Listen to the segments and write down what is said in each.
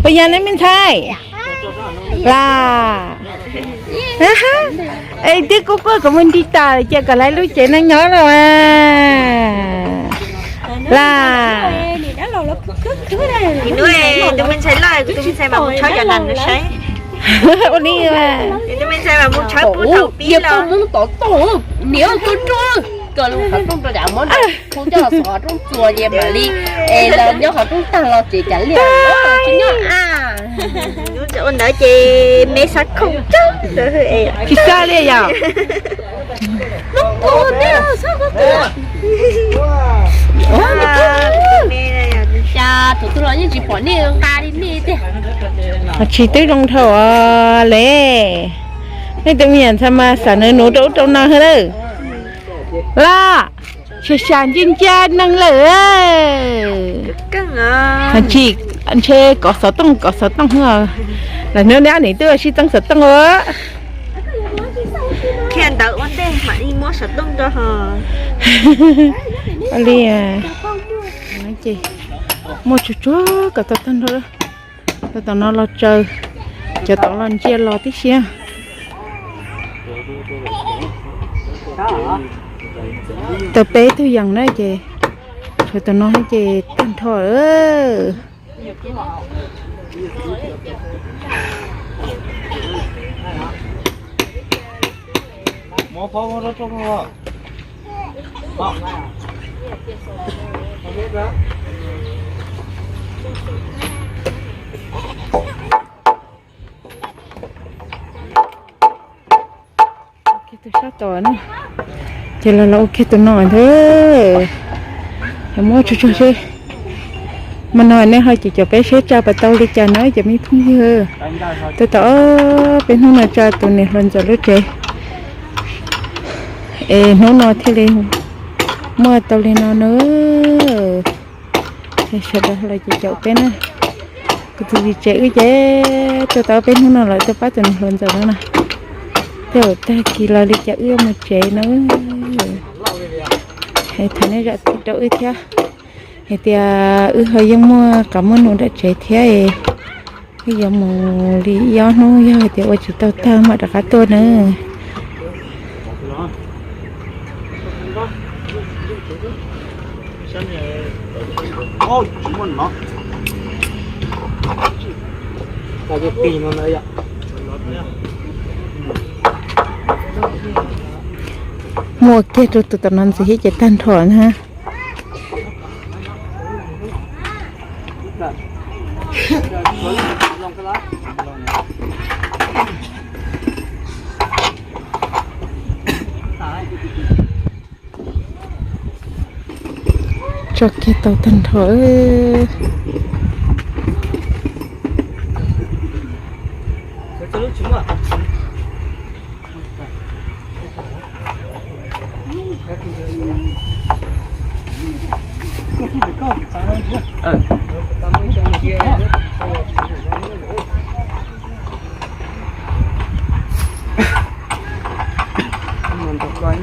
Ua yog neb me ntxhais Las, es twb kuj quaj kom mus nti tas ces kom lawv lub tsev neeg nyob los Las. Tus me ntxhais loj, tus me ntxhais mas mus tshawb cov nas saib. Ua li tus me ntxhais mas mus tshawb pub thaum pib los. Niam tus rooj, kawg lub qhov rooj rau cas muab hu coj los xov qhov rooj txuas ces mam li es los nyob qhov rooj tag los ces cas liaj tsis nyob a. Ua ntawd ces me xav khoom tsis xav li yom. Cas thaum twg los yeej tsis pom nej nqa li nej tiag. Tsis twb zoo dhau le. Nej tus me nyuam ntxhais mas xav nws nuv rau ub rau no hwb lawm. Los, xyav xyav ncia ncia neeg lawm. Tsis, ntshe kov xov tooj kov xov tooj. Lam hnub neb nim twb ua sib txeeb xov tooj ua. Ua li, ces muaj tsuag tsuag kom tau tag nrho. Tau tom no los tsaws, cov tod los ntsia los tib si. Tau peb tug yees na ces tshuav tus no ces tag nrho. Tus sab tod na, ces los los ua kiag tus no ntag. Muab tsuag tsuag seb, mas no nej ho ces cov peb seb tsa puas tau li cas na cov me phooj ywg. Tau tom peb hnub no tsa tus niam hluas ntxawm lub tsev, es hnub no thiaj li muaj tau li no na. Sawv daws los ces caum peb na. Kuv tus txiv tsev wb ces tuaj tau peb hnub no lawm tuaj pab tus niam hluas ntxawm no na. Tej zaum tag kis los li cas wb mus tsev na. Es thov nej zam txim rau wb thiab, hais tias wb ho yeej muaj qab muaj num nram tsev thiab, wb yuav mus li ob hnub, yog hais tias ua tsis tau tag mam rov qab tuaj na. Muaj kiag rau tus tom no ntxiv thiab ces tag nrho na. Tso kiag tau tag nrho.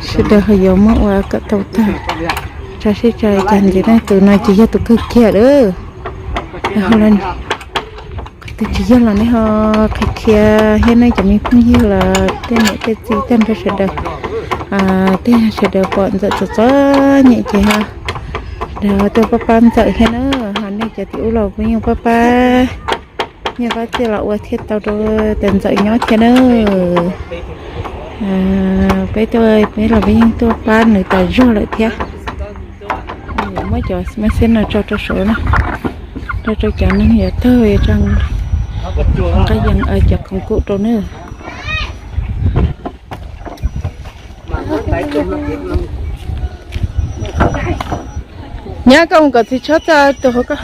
Sawv daws ho yuav muab ua kom tau tag, tsa sib tsa li cas ntxiv na. Tus no ces yog tus kawg kiag lawm. Qhov twg tsis yog los nej ho qhia qhia thiab nej cov me phooj ywg los tej niam tej txiv tag nrho sawv daws, tej sawv daws pom Ntxawm txom txom nyem ces ho tuaj pab pab Ntxawm thiab na. Ho nej cov tim ub los peb yeej pab pab, yeej pab txij los ua thiaj tau rau tus Ntxawm nyob thiab na. Peb tuaj peb los peb yeej tuaj pab nws tas zog lawm thiab. Muab cov mej xeb no tso rau saud na, rau rau cov neeg yuav tawg tso, nqa yees cov khoom kuj rau na. Nyab, koj mus kom txiv tshob txog tus hauv koj.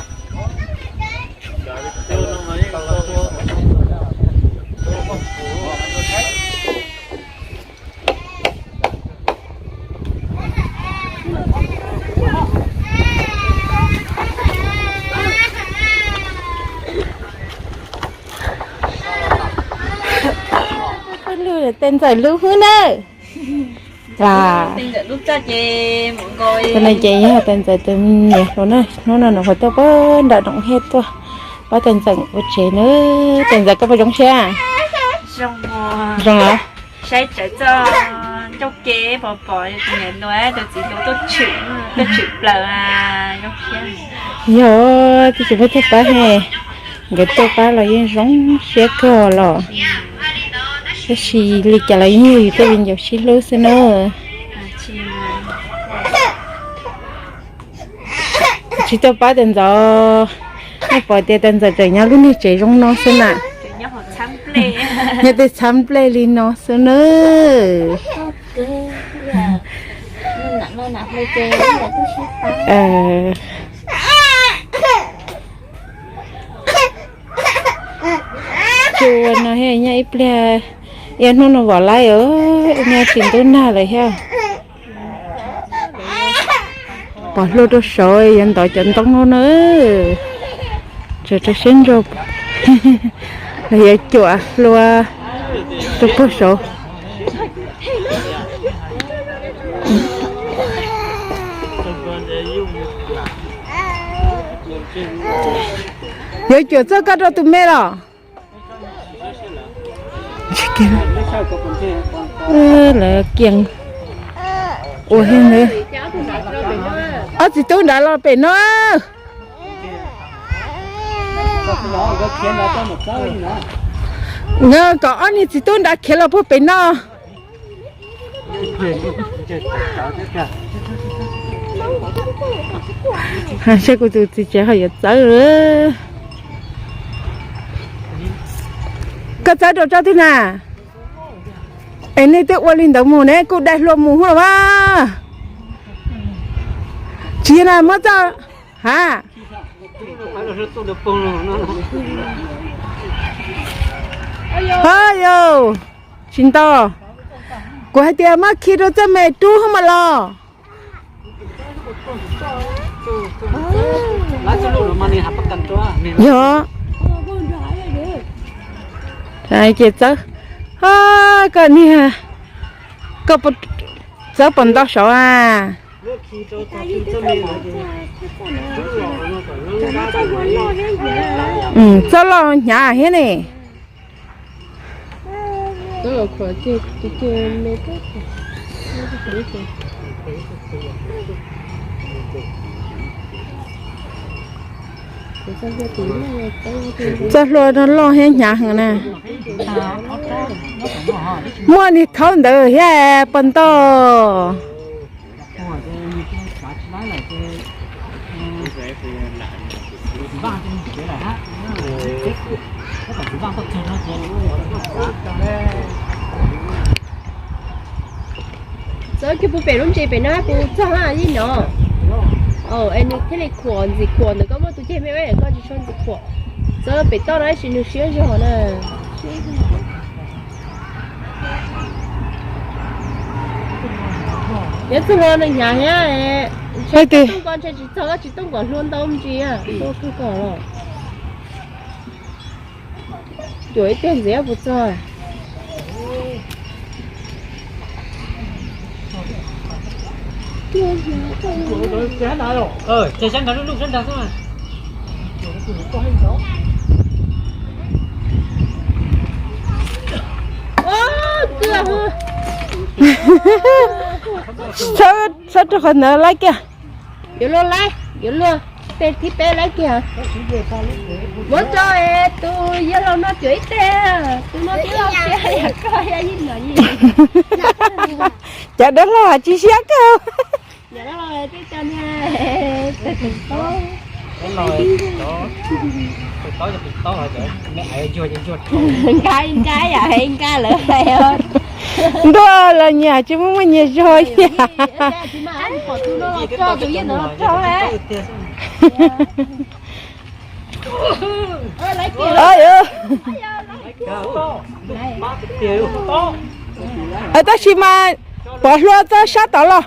Tes Ntxawm lub hwb na. Tus no ces yog Tes Ntxawm tus niam hluas na, hnub no nws qhuav tuaj puag nram Noom Hiaj tuaj, Pab tais ntxawm ua tsev na, tais ntxawm koj puas zoo siab? Zoo os. Saib tsawv txoj ncauj ke pom pom tus niam hluas tus txiv hluas tuaj tshwm, tuaj tshwm plaws zoo siab. Yog twb tsis muaj txoj pab he, nkawd tuaj pab los yeej zoo siab kawg los. Tab sis li cas los yeej yog yus tej viv ncaus sib hlub xwb na. Tsis tuaj pab tais ntxawm, nej pom tias tais ntxawm tseem nyob lub niag tsev zoo no xwb na. Nyob tej txhab nplej li no xwb na. Tsuas no nyob ib pliag, ib hnub no vom laib, nyob tsis ntub nag lawm thiab. Pov hlua rau saud yuav ntov cov ntoo no na. Tsaws rau siab ntso, los yuav cuam hlua rau puag saud. Yuav cuam txoj koj rau tus me los? Lawv kiag ua, ob txiv tub nrad los pem no. Kom ob niag txiv tub nrad khiav los puag pem no. Saib kuv tus txiv tsev ho yuav txawb. Koj txawb rau tsob twg na? Es nej twb ua li ntawd mus ne, kuj dai hlua mus hos mas. Tsis yog na, muab txoj, ha. Ho yau, tsis nto. Kuv hais tias muab khi rau txoj me rub hos mas los. Yog ces txawb, koj niag, koj txawb puas nto saud a? Txoj loj hnyav thiab ne. Txoj hlua no loj thiab hnyav heev na. Muaj niag thaub ntawd thiab puas nto. Txawb kiag puag pem lub ntses pem no puas txog li no. Es nws thiaj li khuam ntxim khuam ntawm koj muaj tus ceg me ua koj tsis tshua ntxim khuam. Txawb pem toj no tab sis nws siab zog na. Nyob txog no nws hnyav thiab. Ntshe koj tuaj nko ntshe tsis txog, koj tsis tuaj nkaum hlua ntau me ntsis, tuaj kawg kom los. Cuam ib teg ntxiv puas txog? Txhob rau qhov ntawd laib kiag. Yuav luag laib, yuav luag, peb thib peb laib kiag. Muab tso, tus yawg laus no cuam ib teg, tus no tib lo tiag, yam koj yam yij no yij. Cov dab laug tsis siab kawg. Nkauj nkauj yam nkauj lawm. Ntuj, los nyias tsis muaj muaj nyias zog yam. Tab sis mas pov hlua txoj sab tod los.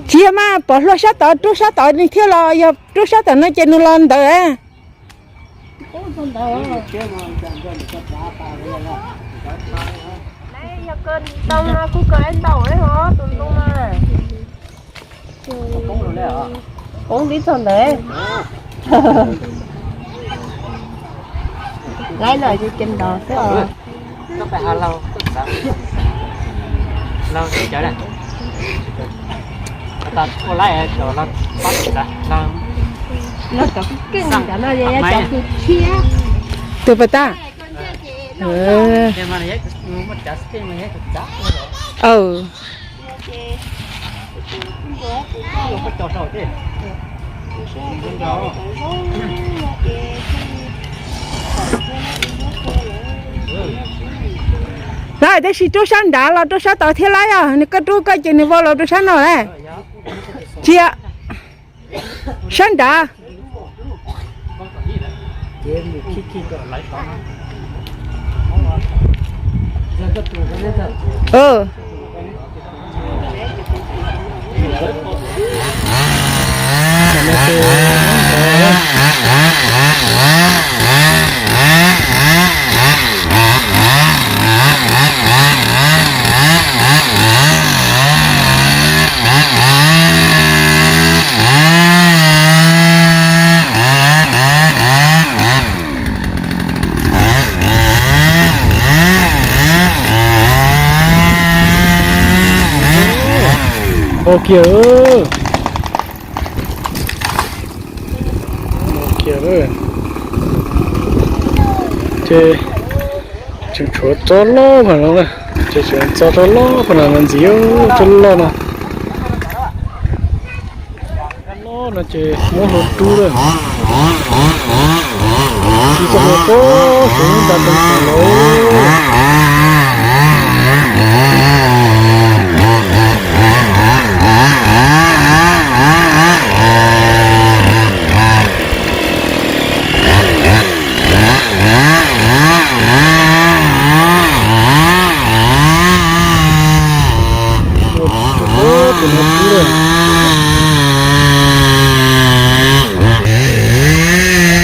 Tsis yog mas pov hlua sab tod, rub sab tod nws thiaj los, yog rub sab tom no ces nws los ntawd. Ntoo no kuj kawg ntau ho tus ntoo no. Poob tib txog ntawd. Laib no ces ntov xwb os. Tus pas tag. Lawm, tab sis rub sab nrad los rau sab tod thiab lawm os. Nws koj rub koj ces nws vau los rau sab no lawm. Tsia, sab nrad. Ua kiag, ua kiag lawm. Ces tseem tshuav tsob loj pam no na, ces tseem tso tsob loj pam no ntxiv, tsob loj no. Loj no ces muab hlua rub lawm. Tsis txoj hlua pob suav nta too tseem lawm.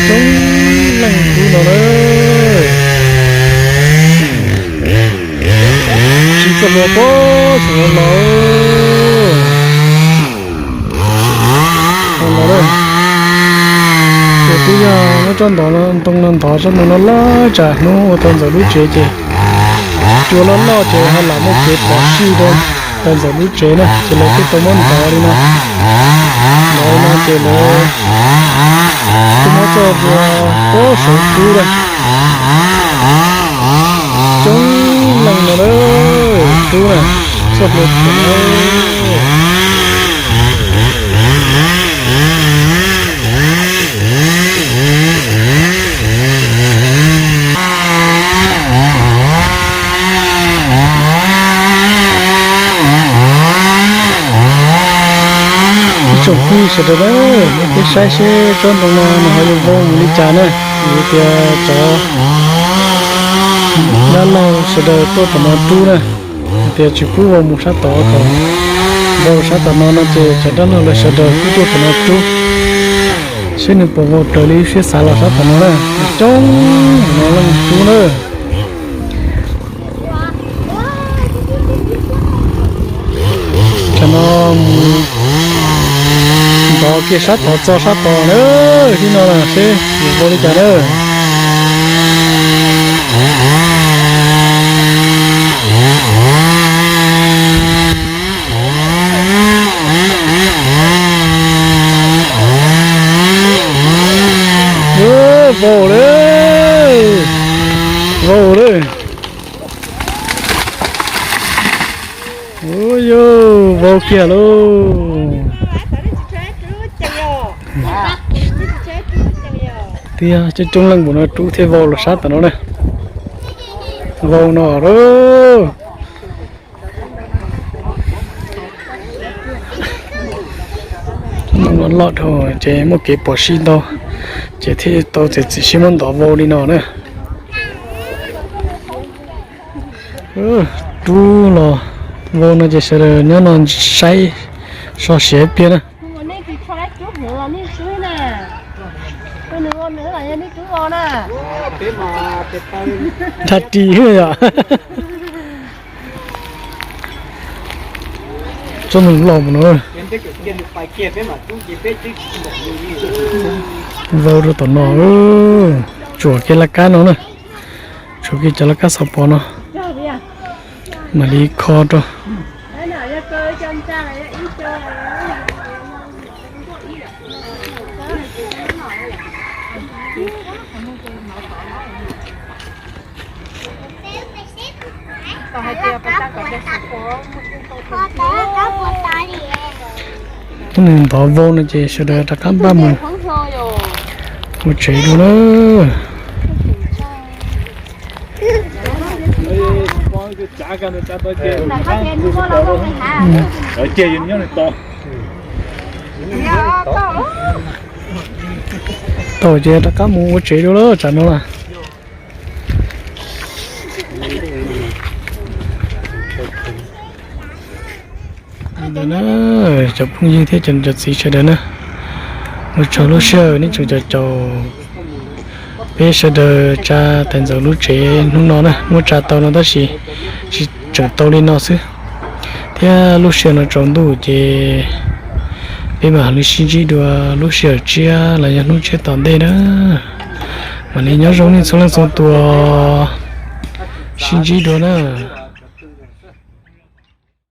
Coob leej rub no na. Tsis txoj hlua pob tseem los. Ces twb yog muab tsob ntoo no, ntoo no ntov, tsob ntoo no loj tsam hnub ua tau Ntxawm lub tsev ces cua loj loj ces ho lam muaj kev pom sij rau ntawm Ntxawm lub tsev na, ces lawv thiaj tau muab ntov li no. Ntov li no ces lawv thiaj muab txoj hlua pob suav rub lawm. Coob leej no lawm, rub na, txoj hlua phem. Ib tsoom phooj ywg sawv daws, nej peb saib seb tsob ntoo no nws ho yuav vau mus li cas na. Vim tias cov dab laug sawv daws tuaj tom no rub na, hais tias tsis pub vau mus sab tod, kom vau sab tom no no ces cov dab laug lawv sawv daws kuj tuaj tom no rub, seb nws puas vau raws li siab xav los sab tom no na. Coob no leej rub na. Tam no mus ntov kiag sab tod txog sab tod na, tib no seb yuav vau li cas na. Vau lawm, vau lawm. Ua yog vau kiag lauj. Tiag, coob coob leej npaum no rub thiaj vau los sab tom no na. Vau no lauj. Loj dhau ces muaj kev pom sij ntau, ces thiaj tau txiav txim siab muab ntov vau li no na. Rub los vau no ces sawv daws nyob no saib so siav ib pliag na. Dhau ris yom. Tub neeg loj mus no. Vau rau tom no, tsuam kiag laj kab no na. Tsuam kiag cov laj kab xav pom no, mam li kho rau. Tub neeg ntov vau no ces sawv daws rov qab npaj mus ua tsev dua na. Tau ces rov qab mus ua tsev dua lawm tsam no na. Ntawd na, cov phooj ywg thiab cov niam cov txiv sawv daws na, ua tsaug lub sij hawm nej tseem caum caum peb sawv daws tsa tais ntxawm lub tsev hnub no na. Muab tsa tau no tab sis tsis tseem tau li no xwb, thiab lub sij hawm no tsaus ntuj ces peb mam li sib ntsib dua lub sij hawm tshiab los yog hnub tshiab tom ntej na. Mam li nyob zoo nej txhua leej txhua tus, sib ntsib dua na.